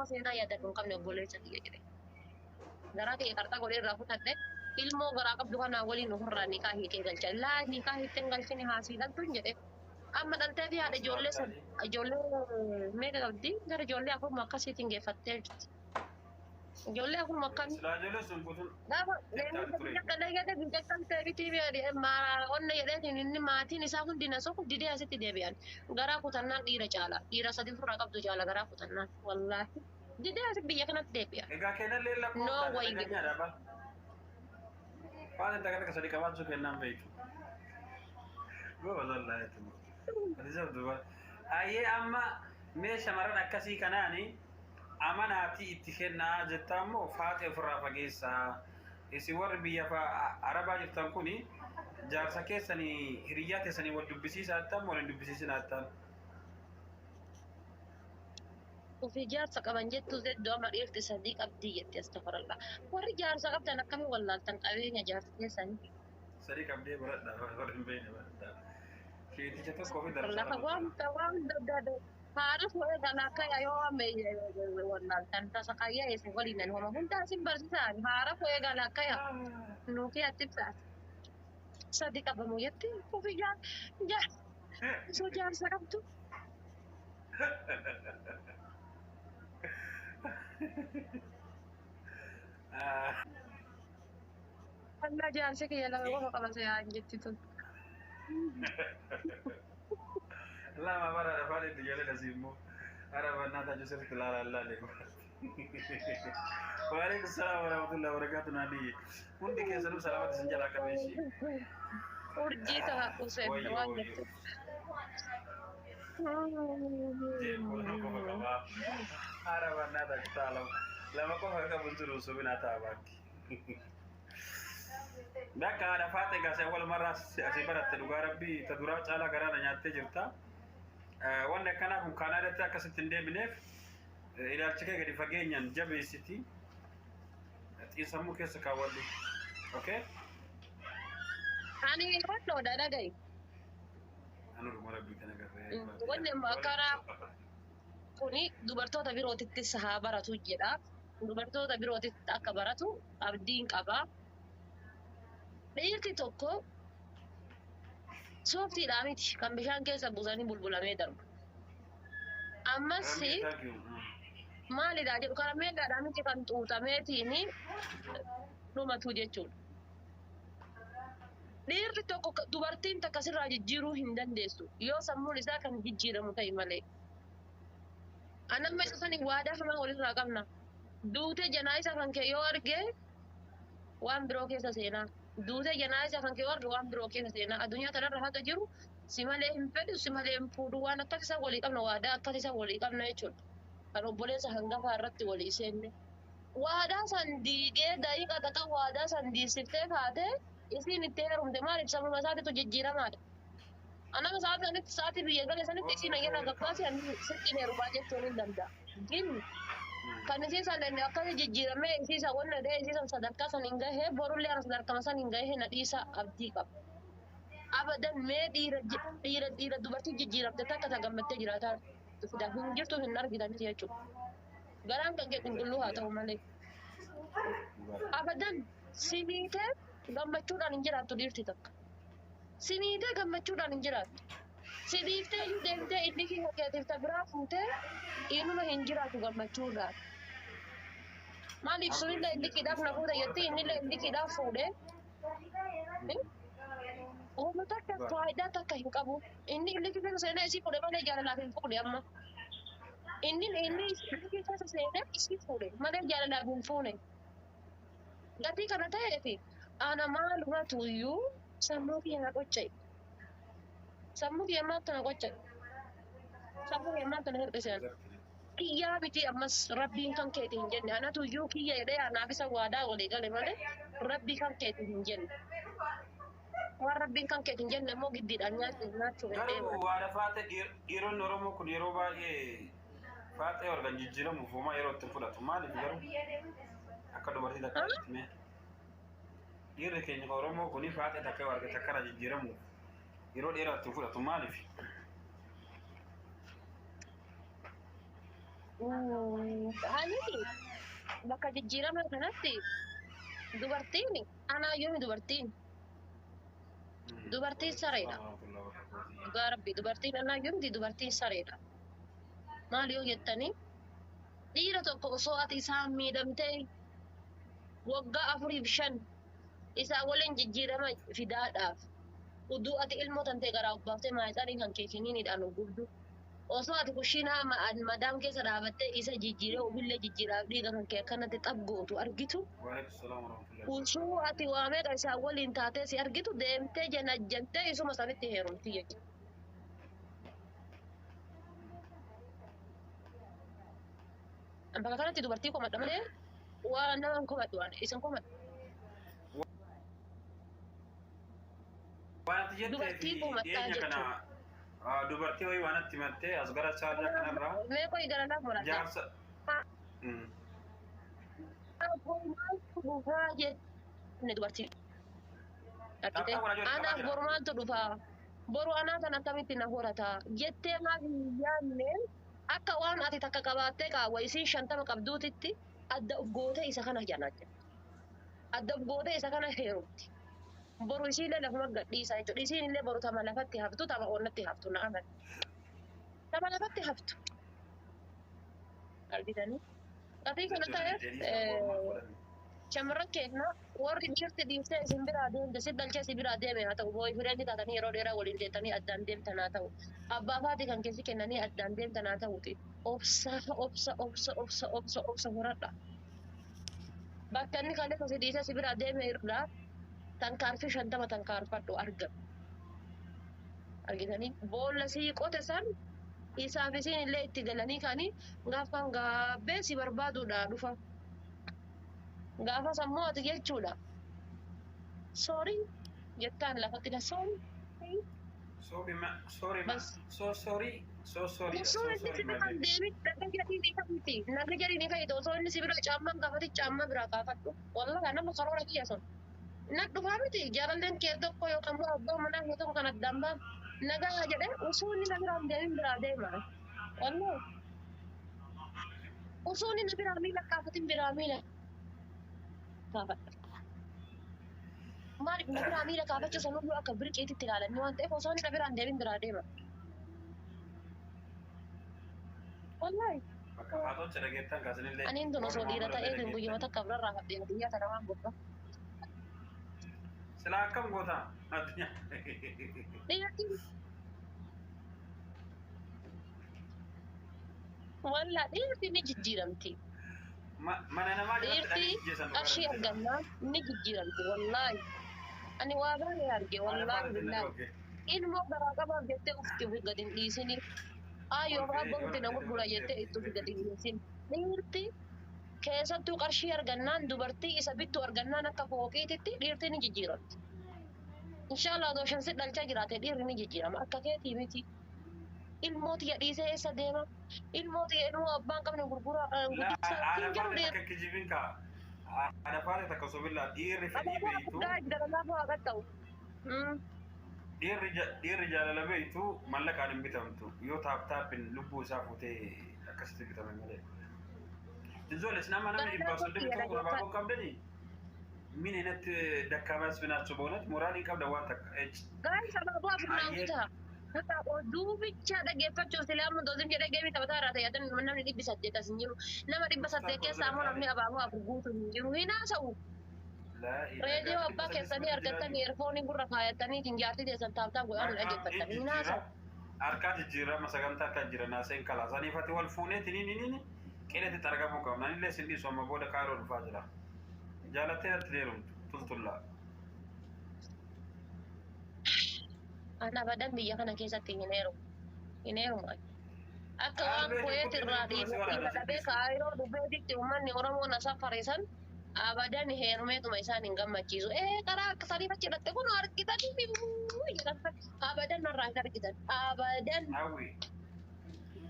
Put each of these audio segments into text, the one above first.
Nama seenaa yaadatu hin qabne obboleessa kiyya jedhe. Garaa kiyya qarxaa godhee irraa kutadhe ilmoo garaa qabdu kanaa waliin ofirraa nikaa hiikee galcha. Laa nikaa hiiktee hin galchine haasii dhaltuun jedhe. Amma dhaltee fi haadha ijoollee sad ijoollee meeqa qabdi? Gara ijoollee afurma akkasiitiin geeffattee jirti. Ijoollee afurma akkamii? Silaa ijoollee sun guutuun Gaafa tettaan ture. biyya galee biyya galtee miti onna jedheetiin inni maatiin isaa hundi na soku didee asitti deebi'an. Garaa kutannaan dhiira caala. Dhiira sadi ofirraa qabdu caala garaa kutannaan. Wallaahi. Didee asitti biyya kanatti deebi'an. Egaa kennallee No lakkooftaan way. dhageenyaadha ba. Waan takka takka sadi qabaachuu kennaan beektu. Goba wallaahi tu. Ati jabdu ba. Ayyee amma mee shamarran akkasii kanaani amanaatii itti kennaa jettaa immoo faaxee ofirraa fageessaa. Isin warri biyya Arabaa jirtan kuni jaarsa keessanii hiriyyaa keessanii wal dubbisiisaa jettan moo wal hin dubbisiisinaa jettan? Ofii jaarsa qaban jettu zeddoo amma dhiirti sadii qabdii jetti astaghfirullah. Warri jaarsa qabdan akkamii wallaaltan qabeenya jaarsa keessanii? Sadii qabdee baradha warri hin beekne baradha. Sheeticha tokkoo fi darsaa Lafa lama jira. wanta waan daddaade haala fuudhee kan akka yoo amme wallaaltan tasa kayyaa isin waliin nan homa hundaa isin barsiisaan haara fuudhee kan akka yaa nuufi atti ibsaati. Sadi qabamu jetti ofii jaar jaar osoo jaarsa qabdu. Wallaa jaarsi kiyya lama qofa qabate yaa jetti tun. Lama bara afaan itti ijoollee dhasii immoo ara bannaa taaju sirriitti ilaalaa ilaalee. Waalaikum salaam warahmatullahi wabarakatuh naadiyye. Hundi keessanuu salaamatti isin jalaa qabee ishee. Urjii ta'a Useen Wayyo waan wayyo. jettu. Jeen lama qofa qabaa. Ara bannaa taaju ta'a lama. Lama qofa qabu hin jiru subinaa ta'a baakki. Bakka haadha faaxe gaasee walumarraa asii baratte dhugaa rabbii ta duraa caalaa garaa na nyaattee jirta. Wanni akkanaa kun Kaanaadaatti akkasitti hin deebineef ilaalcha kee gadi fageenyaan jabeessiti xiinsammuu keessa kaawwadhu. Okay? Ani wannoodha dhaga'i. Anu dhuma rabbii kana garree. Wanni amma karaa kuni dubartoota birootittis haa baratu jedha. Dubartoota birootitti akka baratu abdiin qaba. Dhiirti tokko sooftiidhaa miti kan bishaan keessa buusanii bulbulamee darbu. Ammas maalidhaa jedhu karameellaadhaa miti kan xuuxameetiin dhumatu jechuudha. Dhiirri tokko dubartiin takka sirraa jijjiiruu hin dandeessu yoo sammuun isaa kan jijjiiramu ta'e malee. Anamma isa sani waadaa hamaa walirraa qabna. Duutee janaa isa kan kee yoo arge waan biroo keessa seenaa. Duutee janaa isa kan kee yoo arge waan biroo keessa seenaa. Addunyaa kanarra haga jiru si malee hin fedhu si malee hin fuudhu waan akkas isa walii qabna waadaa akkas isa walii qabna jechuudha. Kan obboleessa hangafaa irratti walii seenne. Waadaa san diigee daqiiqa takka waadaa san diisiftee kaatee isiin itti heerumte maaliif sammuma isaatitu jijjiiramaadha. Anama sa'aatii sanitti sa'aatii biyya gale sanitti isiin ayyana gabbaase ani sitti hin heerumaa jechuun hin danda'a. Gin kan isii san akkasi jijjiiramee isii san wanna ta'e isii san sadarkaa san hin gahee borullee ana sadarkama san hin gahee na dhiisa abdii qaba. Abadan mee dhiira dhiira dhiira dubartii jijjiiramte takka ta gammattee jiraataa fida hin jirtu hin argitaniti jechuudha. Garaan kan kee qulqulluu haa ta'u malee. Abadan si miitee gammachuudhaan hin jiraattu dhiirti takka. Si miitee gammachuudhaan hin jiraattu. Si dhiiftee iyyuu deemtee inni kiyya keetiif ta biraa fuutee inuma hin jiraatu gammachuudhaan. Maaliif sunillee inni kidhaaf na fuute jetti innillee inni kidhaaf fuudhee. Uuma takka faayidaa takka hin qabu. Inni inni keessa seenee isii fuudhe malee jaalalaaf hin fuudhe amma. Inni inni inni keessa seenee isii fuudhe malee jaalalaaf hin fuune. Gatii kana ta'eefi ana maalumatu iyyuu sammuu kiyya na qocca'e. Sammuu kiyya maaltu na qocca'e? Sammuu kiyya maaltu na hir'ise? Kiyyaa miti ammas rabbiin kan keeti hin jenne. Anatu iyyuu kiyya jedhee anaaf isa waadaa walii gale malee rabbii kan keeti hin jenne. Waan rabbiin kan keeti hin jenne immoo giddiidhaan nyaachuu hin Garuu deeman. haadha faaxe dhiironni Oromoo kun yeroo baay'ee faaxee argan jijjiiramuuf homaa yeroo itti fudhatu. Maaliif garuu akka dubartii takka itti mee? Dhiirri keenya Oromoo kun faaxee takka yoo argate akkana jijjiiramuuf yeroo dheeraa itti fudhatu maaliif? Ani bakka jijjiirama kanatti dubartiin anaa yoomi dubartiin dubartiin sareedha. Dhugaa Rabbi, dubartiin anaa yoomti dubartiin sareedha. Maal yoo jettanii, dhiira tokko osoo ati isaan miidhamtee waggaa 4 fi 5 isaa waliin jijjiirama fidaadhaaf uduu ati ilmoo tantee garaa ubbaaftee maayixanii kan kee kiniiniidhaan gubdu, osoo ati kushiinaa madaam keessa dhaabattee isa jijjiiree ofillee jijjiiraaf dhiiga kan kee akkanatti xab gootu argitu, Waalaikum salaam warahmatullahi. Osoo ati waa meeqa isaa waliin taatee si argitu, deemtee janajjantee isuma sanitti heerumti jechuudha. Bakka kanatti dubartii komadha malee waan nama hin komadhu, waan isin komadhu. Waan ati jettee fi Dubartii komadhaa dhiyeenya kana jechuudha. Dubartii wayii waan atti himattee as gara chaarjaa kanarraa Mee qoyi gara laaf murataa. Jaarsa. Maaltu dhufaa jenne dubartii. Argitee? Tapha godhaa jiru, Anaaf taphaa jira. boru maaltu dhufaa? Boru anaa kan akkamitti na horataa? Jettee maal hin yaadne, akka waan ati takka qabaattee qaawwa isiin 50 qabduutitti adda of gootee isa kana janaajja. Adda of gootee isa kana heerumti. Boru isiillee lafuma gadhiisa jechuudha. Isiin illee boru tama lafatti haftu, tama onnatti haftu, na amani. Tama lafatti haftu. Argitanii? Gatii kana ta'eef shamarran keenya, warri dhiirti dhiiftee isin biraa deemte, si galchee si biraa deeme haa ta'u, boyfriend taatanii yeroo dheeraa waliin deettanii addaan deemtan haa ta'u, abbaa faatii kan keessi kennanii addaan deemtan haa ta'uti, obsa, obsa, obsa, obsa, obsa, obsa horadha. Bakka inni kaleessa si dhiisee si biraa deeme irraa tankaarfii 50 tankaarfadhu argame. Argitanii, boolla sii qote san isaaf isiin illee itti galanii kanii gaafaan gaabbee si barbaaduudha dhufa. Gaafa sammuu ati jechuudha. "Sorry" jettaan lafatti na "Sorry." Sorry ma, sorry ma, Bas. So sorry, so sorry, so Osoo inni sorry si ma bira hin baby. deemin naga jedhii ni kayti. Naga jedhii ni kayti. Osoo inni si bira caammaan kaafate caammaa biraa kaafadhu. Wallahi nama karoora kiyya sun. Na dhufaa miti, jaalalleen kee tokko yookaan immoo abbaa manaa kee tokko kan addaan baan nagaa jedhee osoo inni na biraa hin deemin biraa deema. Wallahi. Osoo inni na biraa miila kaafatin biraa miila kaafadha. Maaliif na biraa miila kaafachuu sanuyyuu akka birqiititti ilaalanii waan ta'eef osoo inni na biraa hin deemin biraa deema. Wallahi. Bakka haatoo dhageettan kaasinillee. Ani tun osoo dhiira ta'eetiin guyyuma takka birarraa fadhee biyya tana waan godha. Silaa akkam goota addunyaa? Dhiirti walla dhiirti ni jijjiiramti. Mana namaa jalatti Dhiirti dhanii jijjiisan. Qarshii argannaan ni jijjiiramti wallaahi. Ani waa baay'ee arge, wallaahi billaahi. Ilmoo garaa qabaaf jettee ufti gadi hin dhiisini. Ayyoo abbaa utti na gurgura jettee itti of gadi hin dhiisin. Dhiirti keessattuu qarshii argannaan, dubartii isa bittu argannaan, akka fooqiititti dhiirti ni jijjiiramti. Inshaallah otoo shansi dhalchaa jiraate dhiirri ni jijjiirama. Akka keetii miti. Ilmoo tiyya dhiisee eessa deema? Ilmoo tiyya, ilmoo abbaan qabne gurguraa guddisaa Haadha hin jiru faate dhiirri. takka kijibin kaa. Haadha faate takka sobillaa dhiirri fedhii Abaaboo beeytu. guddaa jira lafa haa qaxxa'u. Dhiirri jaalala beeytu mallaqaan hin bitamtu. Yoo taap taapin lubbuu isaa fuutee akkasitti bitame malee. Ijoolles nama 131 abaaboo qabdanii min አይነት ደካማ ህዝብ ናቸው በእውነት። ሞራል qabda waan takka ec Guys, abaaboo afur naan Ayyee. kutaa. Kutaa oduu bichaa dhaggeeffachuuf silaa amma doozim jedhee geemii taphataa irraa ta'e namni 800 as hin jiru. Nama 800 keessaa ammoo namni abaaboo afur guutu hin jiru. Hin haasa'u. Reediyoo abbaa keessanii argattanii eerfoonii gurra kaayattanii ittiin jaartii teessan tap tap godhaan dhaggeeffattan. Hin haasa'u. Harkaa jijjiirama sagantaa akka jira naaseen kalaa saniifati wal fuuneeti ni ni ni qilleetti argamuu qabna. Anillee sin dhiisu, amma booda Kaayiroo dhufaa jira. Jaalattee natti deerumtu tultullaa. Ana abadan biyya kana keessatti hin heerumu. Hin heerumu. Akka waan Albee Kuweet irraa dhukkubni dhiiba waraana dhabee Kaayiroo dhufeetitti uummanni Oromoo na saffarisan abadan heerumeetuma isaan hin gammachiisu. Ee, karaa akka saniif achi hidhatte kun argitanii jedhan, abadan narraa hin argitan. Abadan. Hawwi.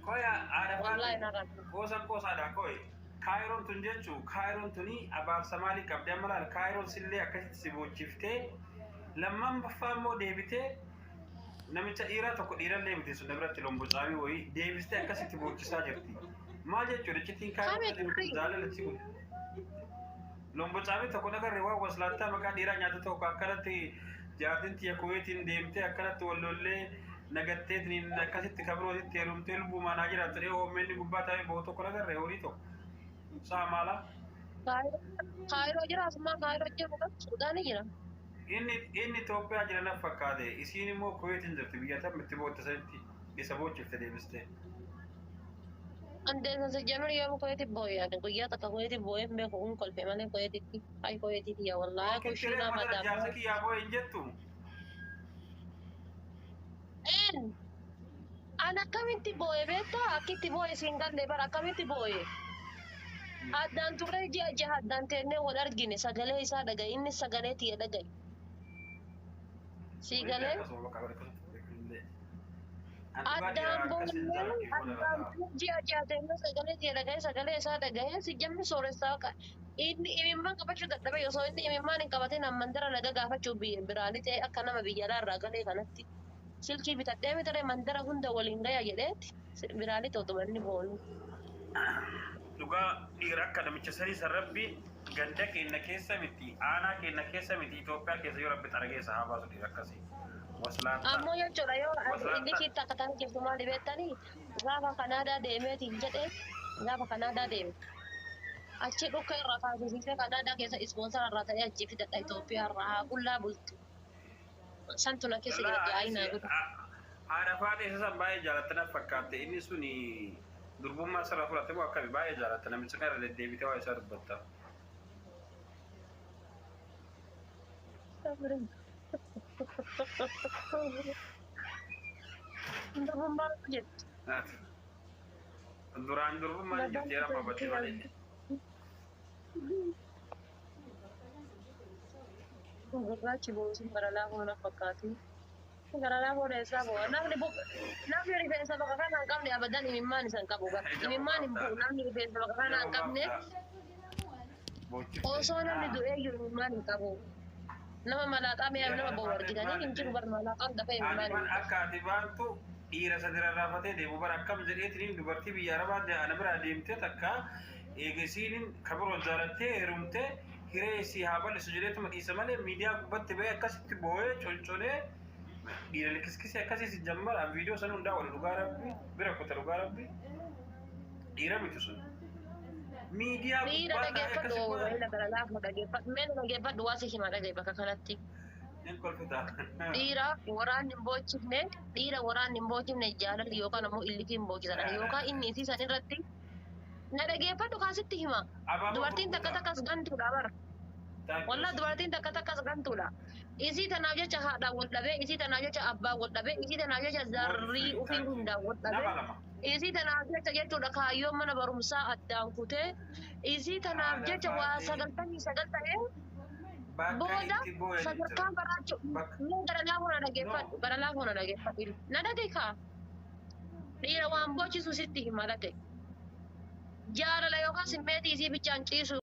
Koya haadha Wallaahi faate narraa. qoosan qoosaadha koye. Kaayiroon tun jechuu, Kaayiroon tuni abaarsa maalii qabdi? Amma laal, Kaayiroon sillee akkasitti si boochiftee, lammaffaa immoo deebitee namicha dhiiraa tokko, dhiirallee miti sun, biratti lombocaamii wayii deebistee akkasitti boochisaa jirti. Maal jechuudha iccitiin kaayiroo jaalala si kun. Lombocaamii tokko nagarre waan waslaattaa maqaa dhiiraa nyaata tokko akkanatti jaartiin tiyya Kuweetiin deemtee akkanatti wallollee nagatteetiin akkasitti kabirootitti heerumtee lubbuu manaa jiraattu dhee OMN gubbaa taa'ee bahu tokko nagarre horii tokko. Saa maala? Kaayiroo jira asumaa Kaayiroo jiru kan Suudaanii jira. Inni Itoophiyaa jira naf fakkaate, isiin immoo Kuweetiin jirti, biyya tam itti bootte sanitti isa boochifte deebistee. Andeessa si jamir yoom Kuweeti booye ani guyyaa takka Kuweeti booyee hin beeku kun kolfe malee Kuweetitti. Ay Kuweetitti yaa wallaahi Kittiree kushiinaa mata jaarsa madaama. kiyyaa boo'e hin jettu. Een an akkamitti booye beektaa, akkitti booye siin galle bara akkamitti booye. Addaan turree ji'a jaha addaan teennee wal argine, sagalee isaa dhagaye, inni sagalee tiyya dhagaye. Sii galee addaan boonnee addaan turree ji'a jaha teennee sagalee tiyya dhagaye, sagalee isaa dhagaye. Si jamni sooressaa inni imimmaan qabachuu dadhabe. Osoo inni imimmaan hin qabatin mandara naga gaafachuu biraalii ta'e akka nama biyya alaa irraa galee kanatti silkii bitadhee mitaree mandara hunda waliin gaya jedheeti biraalii ta'u inni boonu. Dhugaa dhiira akka namicha sanii san Rabbi ganda keenya keessa miti, aanaa keenya keessa miti, Itoophiyaa keessa yoo Rabbi xarageessa haa baasu dhiira akkasii. Waslaattaa. Ammoo jechuudha yoo Waslaattaa. inni kiitti akka ta'an jirtu maali beektanii, gaafa Kanaadaa deemeetiin jedhee, gaafa Kanaadaa deeme achi dhukka irraa kaasisiisee Kanaadaa keessa sponsor irraa ta'ee achi fidadha, Itoophiyaa irraa haa qullaa bultu. Santu na keessa jira, du'aa naa godhu. Haadha faadha isa san baay'ee jaalatte naf fakkaatte, inni suni durbummaa sirraa fudhate moo akkami baay'ee jaalatte namicha kana irra deddeebitee waa isaa dubbatta. Durbummaa jettu. Duraan durbummaan hin jirti yeroo amma badde malee. Gurraachi boosuun gara laafoo na fakkaatu. Gara laafoo eessaa bu'a? Namni rifeensa bakka kana hin qabne abadan imimmaan isa hin qabu gara. Imimmaan hin bu'u namni rifeensa bakka kana hin qabne, osoo namni du'ee jiru imimmaan hin qabu. Nama malaaxaa mi'a nama bo'u argitanii hin jiru bar, malaaxaan dafee Ani imimmaan man hin qabu. Akka ati baantu dhiira sadi rarraafatee deemu bara akkam jedheetiin dubartii biyya arabaa ana biraa deemtee takka eegasiin kabiroo jaalattee heerumtee hiree isii haa bal'isu jedheetuma dhiisa malee, miidiyaa gubbatti bahee akkasitti boo'ee conconee dhiira likiskisee akkasii si jammara viidiyoo san hundaa wal dhugaa Rabbi bira kuta, dhugaa Rabbi dhiira miti sun miidiyaa Dhiira gubbaa taa'ee dhageeffadhu akkasi boo'ee. Wayila gara laafoo dhageeffadhu. Mee dhageeffadhu, waa si hima dhagaye bakka kanatti. Nin kolfita. Dhiira waraanni hin boochifne, dhiira waraanni hin boochifne jaalalli yookaan ammoo illitiin hin boochisan yookaan inni isii san irratti na dhageeffadhu kaasitti hima. Abaaboo Dubartiin takka gurguddaa. Takkas gantuudha bara. Wallaa dubartiin takka takkas gantuudha. Isii tanaaf jecha haadhaan wal dhabee, isii tanaaf jecha abbaan wal dhabee, isii tanaaf jecha zarrii ofii hundaan wal Nama dhabee. lama. Isii tanaaf jecha jechuudha kaayyoon mana barumsaa addaan kutee, isii tanaaf Haadha jecha waa faatee. 99 ta'ee Bakka booda itti boo'e jira. sadarkaa baraachuu Bakka. mee gara laafoo na dhageeffadhu, gara laafoo na dhageeffadhu, na dhageekaa, dhiira waan boochisu sitti hima dhage, jaalala yookaan simmeetii isii bichaan ciisu.